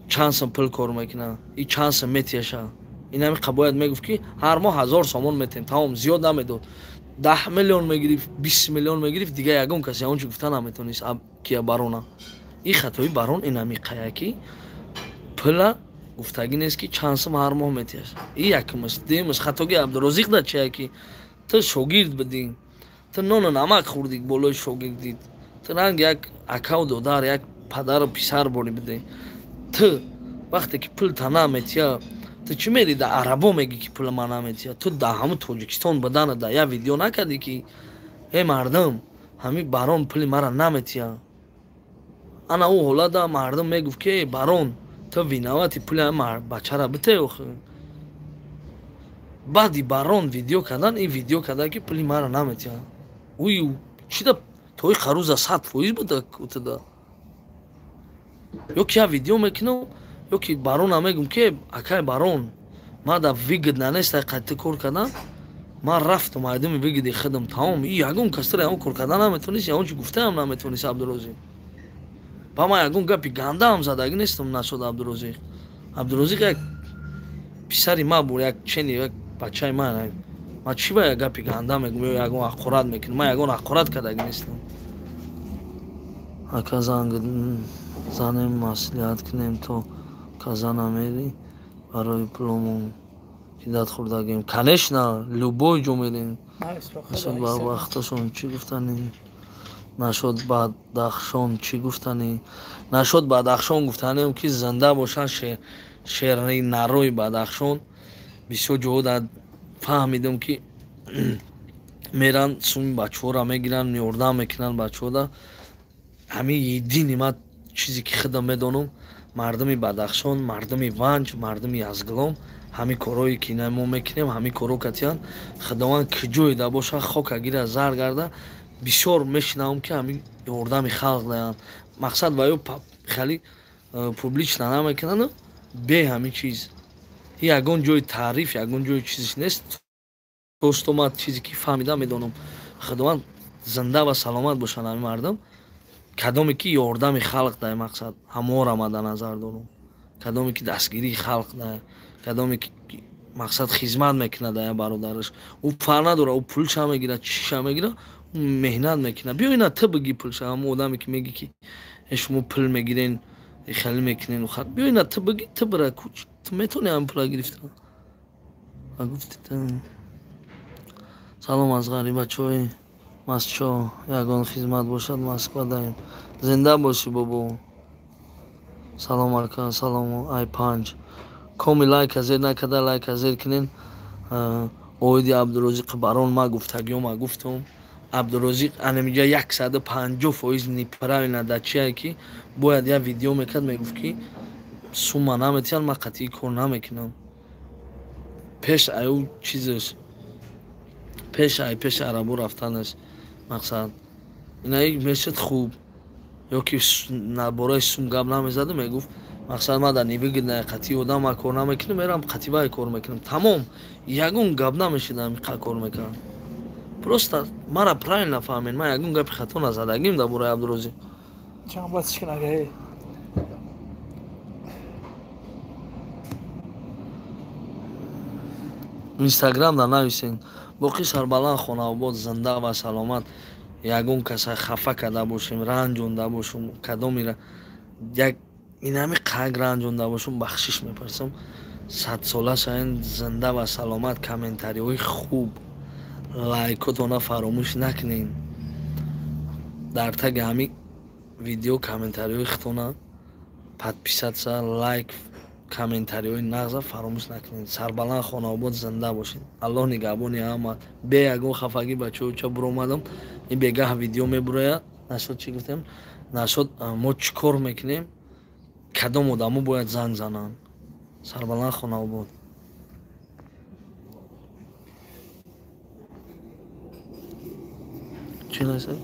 чанд сум пул кор мекунад и чанд сум метияша. Ин ҳами бояд мегуфт ки ҳар моҳ 1000 сомон метем, тамом. Зиёд намедод, 10 миллион мегирифт, 20 миллион мегирифт, дига ягон касе он чи гуфта наметонист ки барона. Ин хатои барон инами қая ки пула гуфтагӣ нест ки чанд сум ҳар моҳ метиҳаш. И якумаш. Дуюмаш хатогии Абдурозиқ да чия ки ту шогирд будӣ, ту нону намак хӯрдӣ болои шогирдит, ту ранг як акаву додар, як падару писар борӣ будӣ. Ту вақте ки пул та наметиҳа, ту чӣ мери да арабо мегӣ ки пула ман наметиҳа? Ту да ҳамун Тоҷикистон будана да як видео накардӣ ки э мардум, ҳамин барон пули мара наметиҳа. Ана ӯ ҳолада мардум мегуфт ки э барон, ту виновати, пули бачара бите охи. Баъди барон видео кардан, ин видео карда ки пули мара наметиҳа. Уй чида тои харуза 100% буда туда. Ё ки я видео мекунам, ё ки барона мегум ки акай барон, ма да выгодно нест ай қати кор кардан, ман рафтам айдами выгоди худам тамом. И ягон кас тура ягон кор кардан наметавонист, ягон чи гуфтаам наметавонист Абдурозиқ. Ба ман ягон гапи гандаам задагӣ нестам нашуд Абдурозиқ. Абдурозиқ як писари ма буд, як чени, як бачаи ман. Ман чӣ ба як гапи ганда мегум ё ягон ҳақорат мекунам? Ман ягон ҳақорат кардагӣ нестам. Ака занг занем, маслиҳат кунем, то казана мери барои пуломон кидат хӯрдагем. Конечно, любой ҷо мерем. Нашод ба вақташон чӣ гуфтанӣ? Нашод Бадахшон чӣ гуфтанӣ? Нашод Бадахшон гуфтанем ки зинда бошанд шерни нарои Бадахшон. Бисёр ҷоҳо дар фаҳмидам ки меран суми бачаҳоро мегиранд, ёрдам мекунанд бачаҳода. Ҳамин едини ман чизе ки худам медонам, мардуми Бадахшон, мардуми Ванҷ, мардуми Язглом ҳамин корҳое ки ина мо мекунем, ҳамин корҳо катиянд. Худованд куҷое да бошад, хока гира зар гарда. Бисёр мешинавам ки ҳамин ёрдами халқ даянд. Мақсад ва ё хеле публично намекунанд, бе ҳамин чиз. Ягон ҷои таъриф, ягон ҷои чизиш нест. Просто ман чизе ки фаҳмидам медонам. Худованд зинда ва саломат бошанд ҳамин мардум. Кадоме ки ёрдами халқ дай мақсад, ҳаморо ман дар назар дорам. Кадоме ки дастгирии халқ дай, кадоме ки мақсад хизмат мекунад дай бародараш. Ӯ фарқ надорад, ӯ пулша мегирад, чиша мегирад, ӯ меҳнат мекунад. Биё ина ту бигӣ пулша, ҳамон одаме ки мегӣ ки шумо пул мегирен, хеле мекунен, биё ина ту бигӣ, ту бира куч, ту метавонӣ ҳамин пула гирифтан. Гуфти салом аз ғарибачои Масчо, ягон хизмат бошад Москва даем. Зинда бошӣ бобо. Салом ака, салом ай панҷ. Коми лайка зер накарда, лайка зер кунен. Оиди Абдурозиқ барон ма гуфтагиё ма гуфтам. Абдурозиқ анамиҷа 150% неправильно да чие ки бояд як видео мекард, мегуфт ки сума наметиҳанд, ман қатъӣ кор намекунам. Пеш ай ӯ чизаш, пеш ай пеш арабо рафтанаш мақсад инаи мешуд хуб. Ё ки бораи сум гап намезаду, мегуфт мақсад ман дар невыгодная қатъи одам ман кор намекунам, мерам қатъи вай кор мекунам. Тамом, ягон гап намешуд ҳамин кор мекардам. Просто мара правильно фаҳмед, ман ягон гапи хато назадагим дар бораи Абдурозиқ. Чанд бас шикан ага. Инстаграм да нависен. Боқӣ сарбаланд, хонаобод, зинда ва саломат. Ягон каса хафа карда бошем, ранҷонда бошем, кадомира як инами қаг ранҷонда бошем, бахшиш мепурсам. Садсола шавен, зинда ва саломат. Комментариҳои хуб, лайкотона фаромӯш накунед. Дар таги ҳамин видео комментариҳои худтона подписаться, лайк, комментариҳои нағза фаромӯш накунед. Сарбаланд, хонаобод, зинда бошед. Аллоҳ нигаҳбони ҳама. Бе ягон хафагӣ бачаҳо ча буромадам. Ин бегаҳ видео мебурояд. Нашод чӣ гуфтем? Нашод мо чӣ кор мекунем? Кадом одамо бояд занг зананд? Сарбаланд, хонаобод. Чӣ несай?